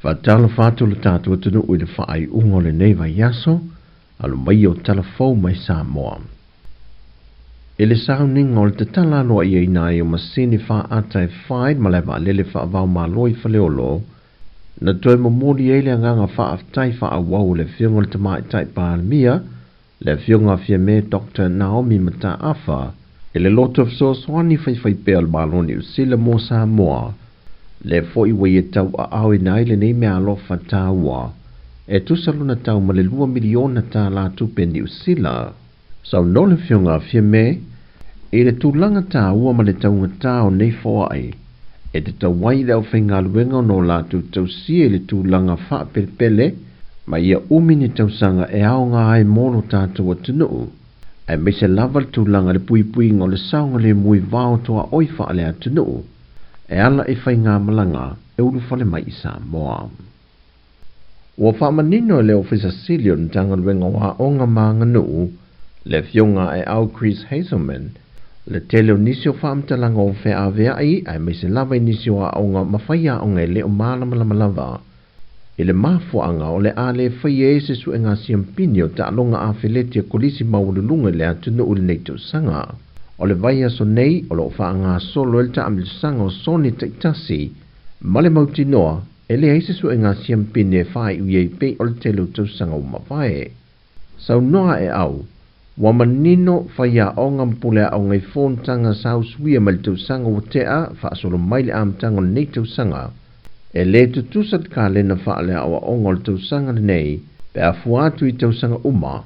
Faatalofa atu lo tatou atunuu i le faaiuga o lenei vaiaso, alo mai o tala fou mai Samoa. I le sauniga o le tatala aloaiaina ai o masini faata e fai ma le vaalele faava-o-Malo i Faleolo, na toe momoli ai le agaga faafetai faaauau o le Afioga i le Tamaitai Palemia, le Afioga Fiame Dr. Naomi Mataafa, i le loto fesoasoani faifaipea o le Malo o Niu Sila mo Samoa, lea foi ua ia tauaaoina ai lenei meaalofa taua e tusa lona tau ma le $2 miliona tupe Niu Sila. Saunoa le Afioga Fiame i le tulaga taua ma le taugatā o nei foai e tatau ai le aufaigaluega ona o latou tausia i le tulaga faapelepele ma ia umi ni tausaga e aoga ai mo lo tatou atunuu, aemaise lava le tulaga i le puipuiga o le saogalemu i vao tuaoi faaleatunuu e ala i faigamalaga e ulufale mai i Samoa. Ua faamanino e le Ofisa Sili o le Matagaluega o Aoga ma Aganuu, le Afioga Aeau Chris Hazelman, le tele o nisi o faamatalaga o feaveai aemaise lava i nisi o aoga ma faiaoga e le o malamalama lava i le mafuaaga o le a le faia ai se suega siampini o taaloga afeleti a kolisi maualuluga i le atunuu i lenei tausaga. O le vaiaso nei o loo faagasolo ai le taamilosaga o soni taitasi ma le mautinoa e leai se suega siampini e faaiu ai pei o le tele o tausaga ua mavae. Saunoa Aeau, ua manino faiaoga ma puleaoga i fonotaga sa usuia mai le tausaga ua tea faasolo mai le amataga o lenei tausaga. E lē tutusa le kalena faaleaoaoga o le tausaga lenei pe afua atu i tausaga uma,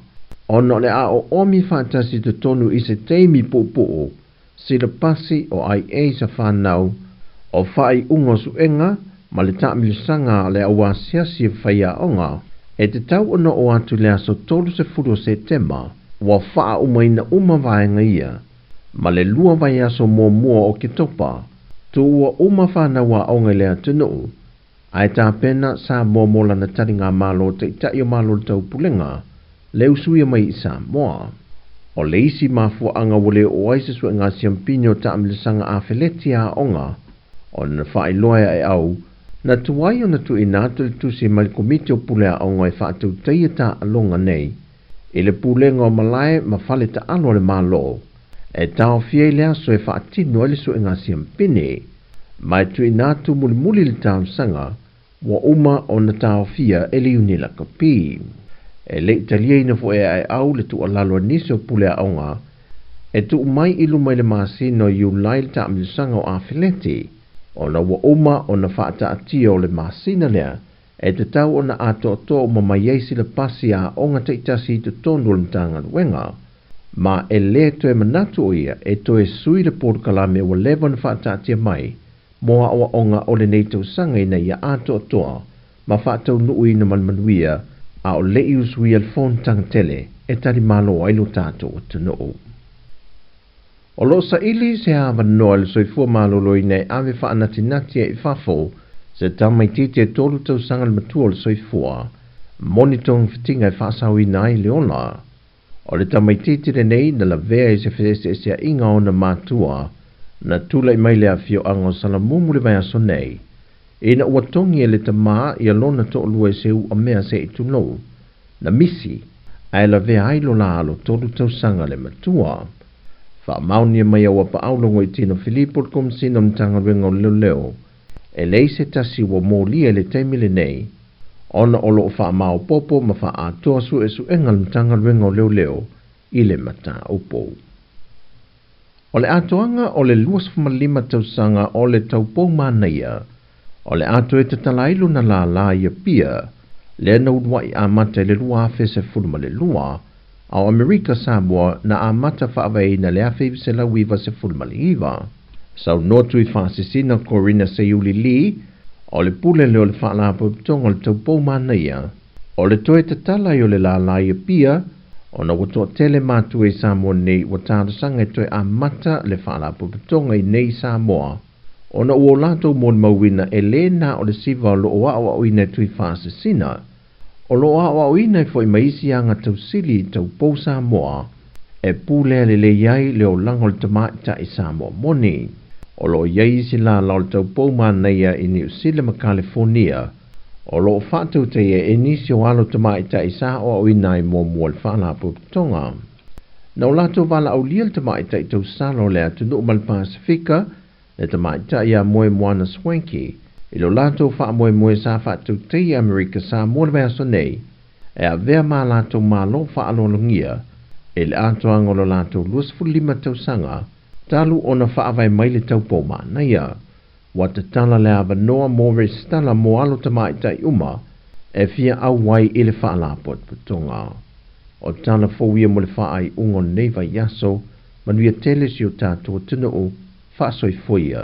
ona o le a oomi faatasi totonu i se taimi puupuu silapasi o IA sa fanau o faaiuga o suega ma le taamilosaga a le auasiasi e faiaoga e tatau ona oo atu i le aso 30 o Setema ua faaumaina uma vaega ia ma le 2 vaiaso muamua o Oketopa tuua uma fanau aoga i le atunuu ae tapena Samoa mo lana taligamalo taitai o Malo o le Taupulega le usuia mai i Samoa. O le isi mafuaaga ua le oo ai se suega siampini o taamilosaga afeleti aoga ona faailoa e Aeau na tuai ona tuuina atu le tusi mai le Komiti o Pule Aoga e faatautaia taaloga nei i le pulega o malae ma fale taalo a le Malo e taofia ai le aso e faatino ai le suega siampini ma e tuuina atu mulimuli le talosaga ua uma ona taofia e le Iuni Lakapi. E le i taliaina foi e Aeau le tuualalo a nisi o pule aoga e tuu mai i luma i le masina o Iulai le taamilosaga o afeleti ona ua uma ona faataatia o le masina lea e tatau ona atoatoa uma mai ai silapasi aoga taitasi i totonu o le Matagaluega ma e lē toe manatu o ia e toe sui le polokalame ua leva ona faataatia mai mo aoaoga o lenei tausaga ina ia atoatoa ma faataunuuina ma le manuia a o le'i usuia le fonotaga tele e talimalo ai lo tatou atunuu. O loo saili se avanoa i le soifua maloloina e ave faanatinati ai i fafo se tamaitiiti e 3 tausaga le matua o le soifua moni togafitiga e faasaoina ai le ola. O le tamaitiiti lenei na lavea i se feeseeseaiga ona matua na tulai mai le afioaga o Salamumu le vaiaso nei ina ua togi e le tamā ia lona toalua i se uamea se'i tulou na misi ae lavea ai lo la alo 3 tausaga le matua. Faamaonia mai au apaau Logoitino Filipo le Komesina o Matagaluega o Leoleo e leai se tasi ua molia i le taimi lenei ona o loo faamaopopo ma faaatoa suesuega a le Matagaluega o Leoleo i le mataupu. O le atoaga o le 25 tausaga o le taupou manaia o le a toe tatala ai lona lālā i Apia lea na uluai amata i le 2012 a o Amerika Samoa na amata faavaeina le 1999. Saunoa Tuifaasisina Corina Seiuli Lee o le pule lea o le faalapotopotoga o le taupou manaia o le toe tatala ai o le lālā i Apia ona ua toatele matua i Samoa nei ua talosaga e toe amata le faalapotopotoga i nei Samoa ona ua o latou molimauina e lē na o le siva o loo aoaoina e Tuifaasisina o loo aoaoina ai foi ma isi aga tausili i taupou Samoa e pulea lelei ai le olaga o le tamaitai Samoa moni. O loo iai isi lālā o le taupou manaia i Niu Sila ma Kalifonia O lo o faatautaia e nisi o alo tamaitai sa aoaoina ai muamua le Faalapotopotoga. Na o latou valaaulia le tamaitai tausala o le atunuu ma le Pasefika, le tamaitai ia Moemoana Swankie, i lo latou faamoemoe sa faatautaia Amerika Samoa le vaiaso nei, e avea ma latou malo faaaloalogia i le atoaga o lo latou 25 tausaga talu ona faavae mai le taupou manaia. Ua tatala le avanoa mo resitala mo alo tamaitai uma e fia auai i le Faalapotopotoga. O tala fou ia mo le faaiuga o lenei vaiaso, manuia tele si o tatou atunuu, faasoifua ia.